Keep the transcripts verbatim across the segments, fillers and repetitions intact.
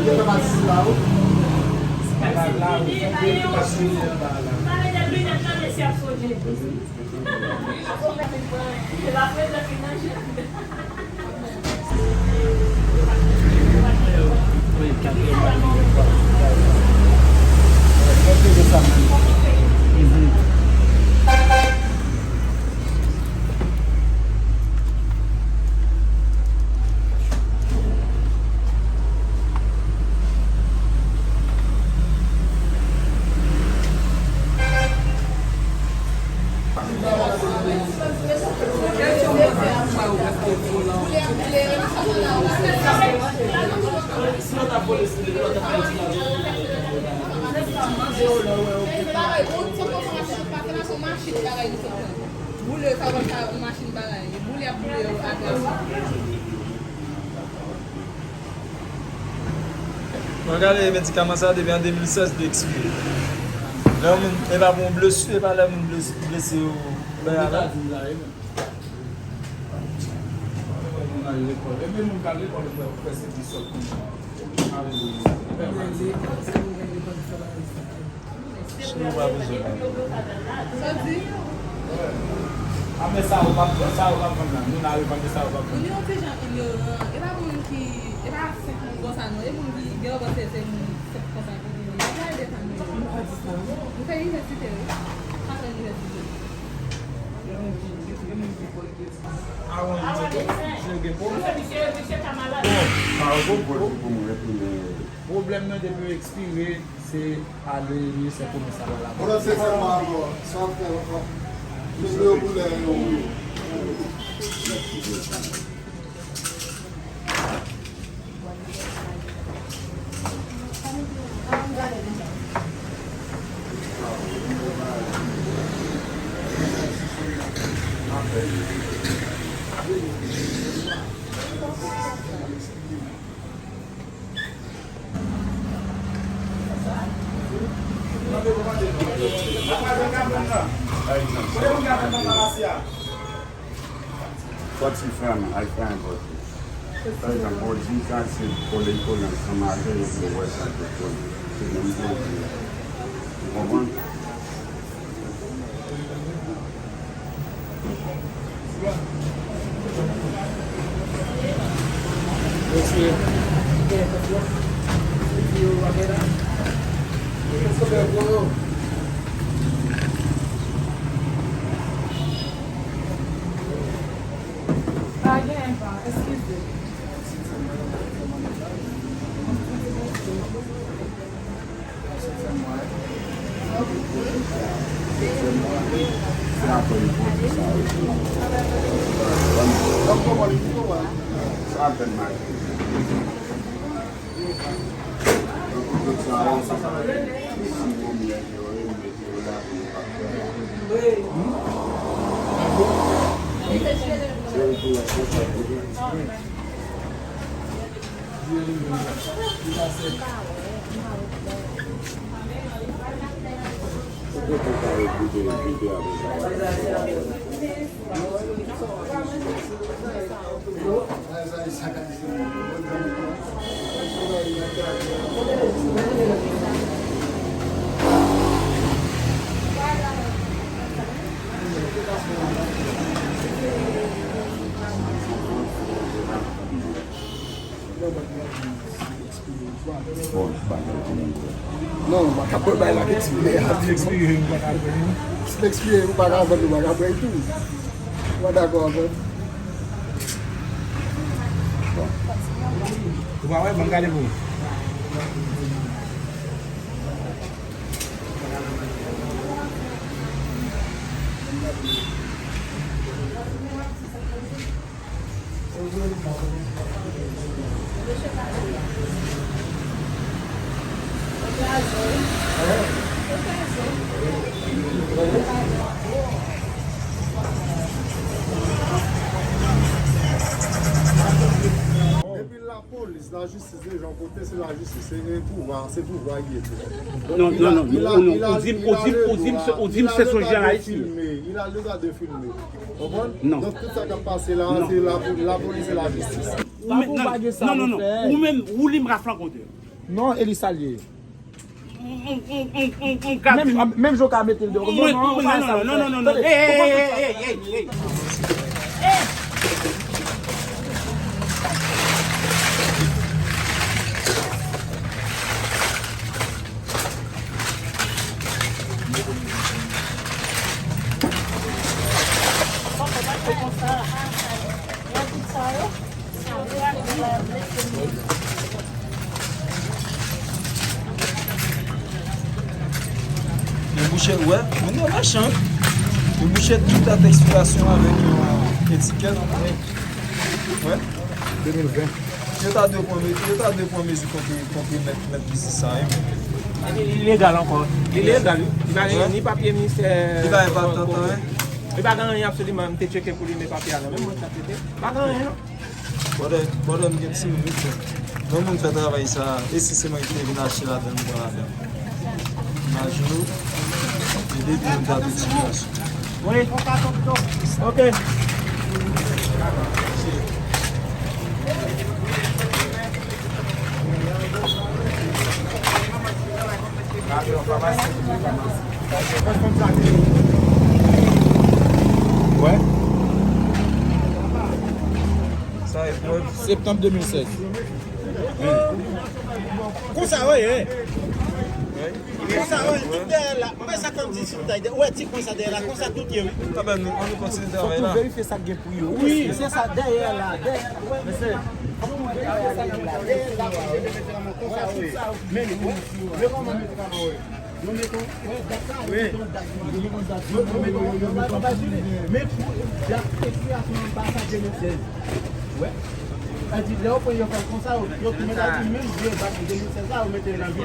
Yo pa patisipe la, wi. Yo pa la, wi. Yo pa patisipe la, la. Mwen gade medikaman sa depi an de mil sèz li ekspire. Lè yon moun, e pa pou yon blesi, e pa lè moun blesi, blesi yo bay a la. Moun al lekòl. Epi moun k al lekòl fè, fè se pi sòt konsa. Cheri, ou pa bezwen. Sa w di? Apre sa, ou p ap, sa ou p ap vann la. Nou la revande sa ou p ap vann. Nou yon ti jan ignoran. E pa moun ki, e pa senp moun konsa non. E moun ki gen yon panse se moun senp konsa ki vini. Gade sa nou ye. Nou fè inivèsite, wi. Pa fè inivèsite. Awan, misye gen pwoblèm. Misye, misye ka malad. Sa yo pwopoze pou mwen retounen. Pwoblèm nan depi yo ekspire, se ale medsen komèsal la. Konnen se sèlman ankò, sa w ap fè ankò. Mete yo koulè yo. Pati fè a, ay fè a, pati. Pa egzanp, ou di sa se kole kole ansanm avè yo pou wè sa te kole. Se menm pwodui a. Ou konprann? Pa gen pa, eskize. Bon, bagay pou mwen. Non, ou pa ka pran bagay la ki ekspire a. Li ekspire, ou pa ka pran. Si l ekspire, ou pa ka vann, ou pa ka pran tou. Ou pa dakò avè m? Bon. Ou pa wè, ban m gade pou ou. Depi lapolis, lajistis, deja yon kote se lajistis, se pouvwa, se pouvwa li ye tou. Non, non, non, non, non, ou di m, ou di m, ou di m, ou di m se sou jan Ayiti. Il a le droit de filmer. Konprann? Non. Donk, tout sa k ap pase la, se la, lapolis e lajistis. Ou menm, non, non, non, non. Ou menm, ou li m ka flanke w. Non, Eli, sa l ye. Menm, menm jan w ka mete l deyò. Non, non, non, non, non, non, non, non, non. Tande, hey, hey, hey, hey, hey, hey. Yon bouchèt, wè, moun yo machan. Yon bouchèt tout ak eksplorasyon avèk yon etikèt. Wè. De mil ven. Yo ta dwe pran me-, yo ta dwe pran mezi kont, kont mèt, mèt biznis sa, wi. Li, li legal ankò. Li legal, wi. Li pa gen ni papye ministè. Li pa gen patant, wi. Li pa gen anyen absoliman. M te tcheke pou li, men papye a nan men mwen, sa te te. Pa gen anyen, non. Bòdè, bòdè, m gen ti minit, wi. Yon moun fè travay sa, e si se mwen ki te vin achte ladan l, m pran ladan l. Imajine w, e depi yon ta de ti mwaso. Wi. Ok. Wè. Septanm de mil sèz. Konsa, wi, wi. Konsa, wi, tout dèyè la. Mwen, sa konn di sou tay de, wè, ti konsa dèyè la, konsa tout ye, wi. Kanmenm, nou, ann kontinye travay la. Fòk nou verifye sa k gen pou yo. Wi. Se sa, dèyè la, dèyè. Mesye, fòk nou verifye sa k gen la. Dèyè la, pou yo mete lanmò konsa, tout sa, wi. Men, wi. Men kòman mete lanmò, wi. Nou mete, wi, dat sa, wi, mete yon dat. Nou mete yon, yon, yon, yon, yon, men pou dat ekspirasyon an pa sa de mil sèz. Wè. Sa di, lè yo pran yo fè l konsa, yo, yo tou mete menm vye bat de mil sèz la, yo mete nan vye.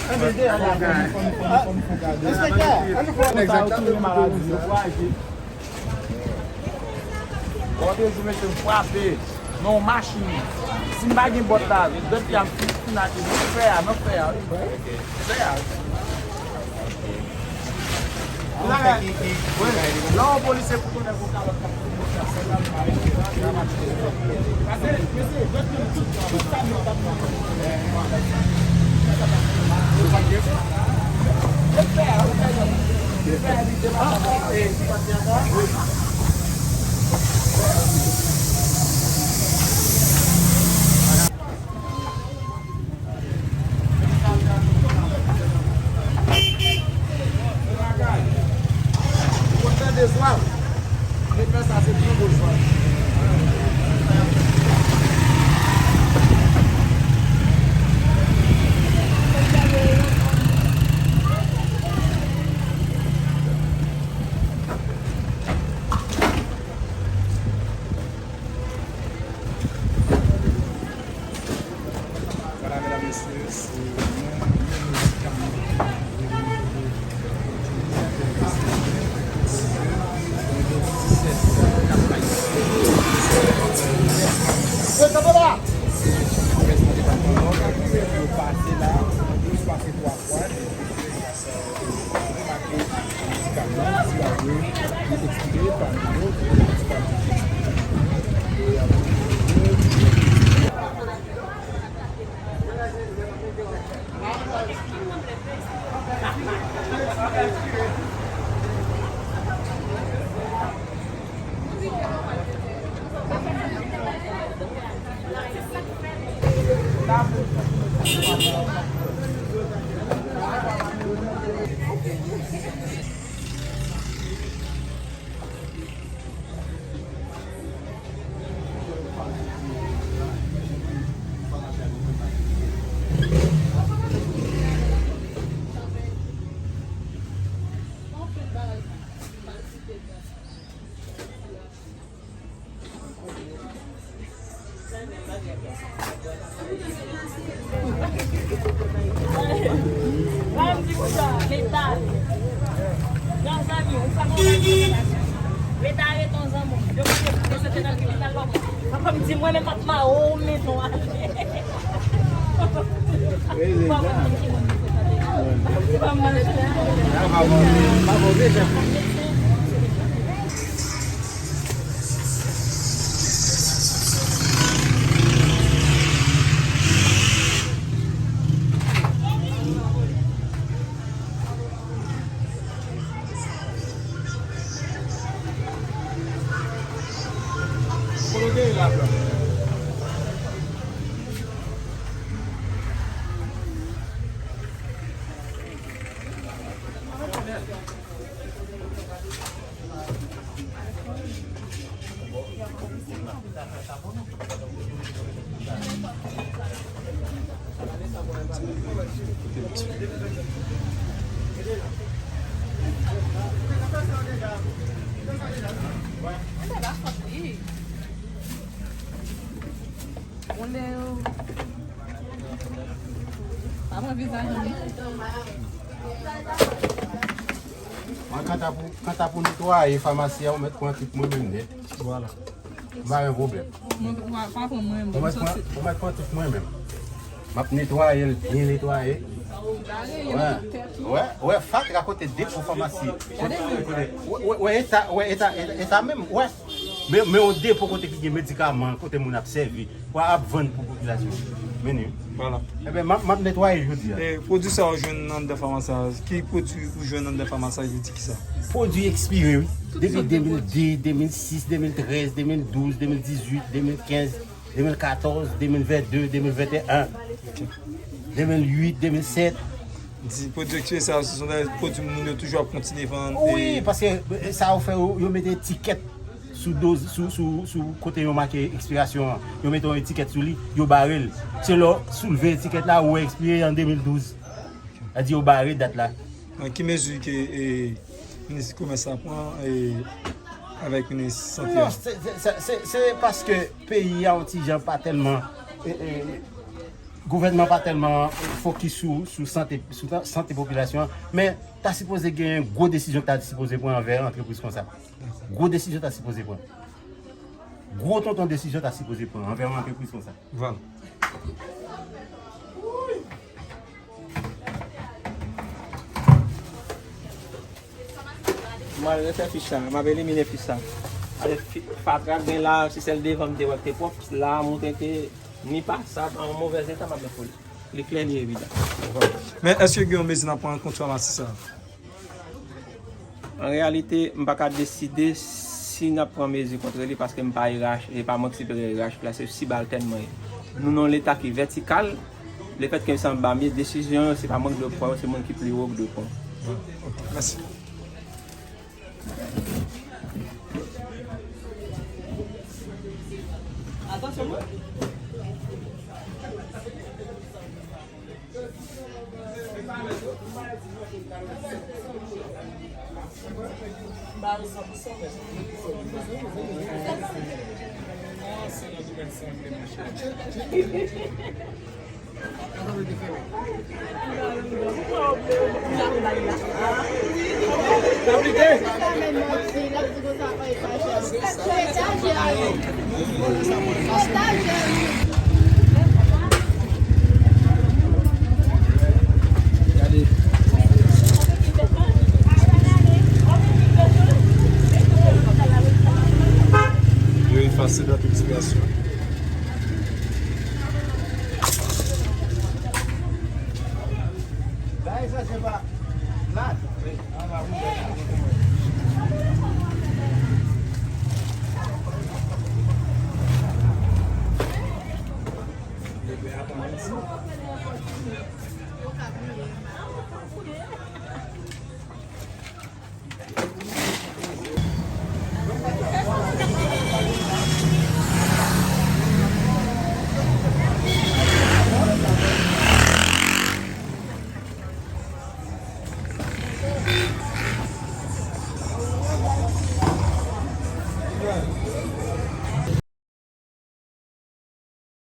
Enben, de ala. Enspektè, ann fè konsa, yo touye maladi, yo kwaze. Ou bezwen mete frape nan yon machin. Si m pa gen bòt la, dòt pye a m fin, fin ate nan fè a, nan fè a, wi. Fè a, wi. Lè yon polisye pou konnen pou kalòt k ap fè sèl la, l pa rete. Vwala, medam, mesye, se yon, yon medikaman. Yo pase la, plis pase twa fwa, depi yo remake medikaman, si pa vre, li ekspire, pami yo, medikaman ki ekspire. E apre, Papa m di mwen menm m ap mare w men non ale. Mwen, kanta pou, kanta pou netwaye famasi a, ou mèt pran tout mwen menm nèt. Vwala. M pa gen pwoblèm. Mwen, ou pa, pa pran mwen menm. Ou mèt pran, ou mèt pran tout mwen menm. M ap netwaye l, byen netwaye. Wè, wè, wè, fatra kote depo famasi. Wè, wè, wè, eta, wè, eta, eta, eta menm, wè. Men, men yon depo kote ki gen medikaman, kote moun ap sèvi, pou ap vann pou popilasyon. Men li. Vwala. Ebyen, m ap, m ap netwaye jodi a. E, pwodui sa ou jwenn anndan famasi a, ki pwodui ou jwenn anndan famasi a, li di ki sa? Pwodui ekspire, wi. Depi de mil de, de mil sis, de mil trèz, de mil douz, de mil dizuit, de mil kenz, de mil katòz, de mil vennde, de mil venteyen, de mil uit, de mil sèt. Di pwodui ekspire sa, se son pwodui moun yo toujou ap kontinye vann. Wi, paske, e, sa yo fè, yo, yo mete etikèt sou doz, sou, sou, sou kote yo make ekspirasyon an. Yo mete yon etikèt sou li, yo bare l. Se lè w soulve etikèt la, ou wè ekspire an de mil douz. Sa di yo bare dat la. Nan ki mezi ke, e, minis komès la pran, e, avèk minis sante a? Non, se, se, se, se, se paske peyi a yon ti jan pa tèlman, e, e, gouvènman pa tèlman fokis sou, sou sante, sou ta-, sante popilasyon an, men ta sipoze gen gwo desizyon ki ta sipoze pran anvè antrepriz konsa. Gwo desizyon ta sipoze pran. Gwo tonton desizyon ta sipoze pran anvè yon antrepriz konsa. Vwala. M al refè fich sa, m ap elimine fich sa. Ale fi-, fatra k gen la, se sèl devan m te wè k te pwòp, la a montre ke ni pasab, an movèz eta, m ap met pou li. Li klè, li evidan. Men èske gen yon mezi n ap pran kont famasi sa a? An reyalite, m pa ka deside si n ap pran mezi kont li paske m pa I R H, e pa mwen ki siperyè I R H la, se sibaltèn mwen ye. Nou nan yon leta ki vètikal, lefètke se anba m ye, desizyon yo, se pa mwen ki dwe pran yo, se moun ki pi wo ki dwe pran yo. Mèsi. Atansyon, mwen. Yo efase dat ekspirasyon.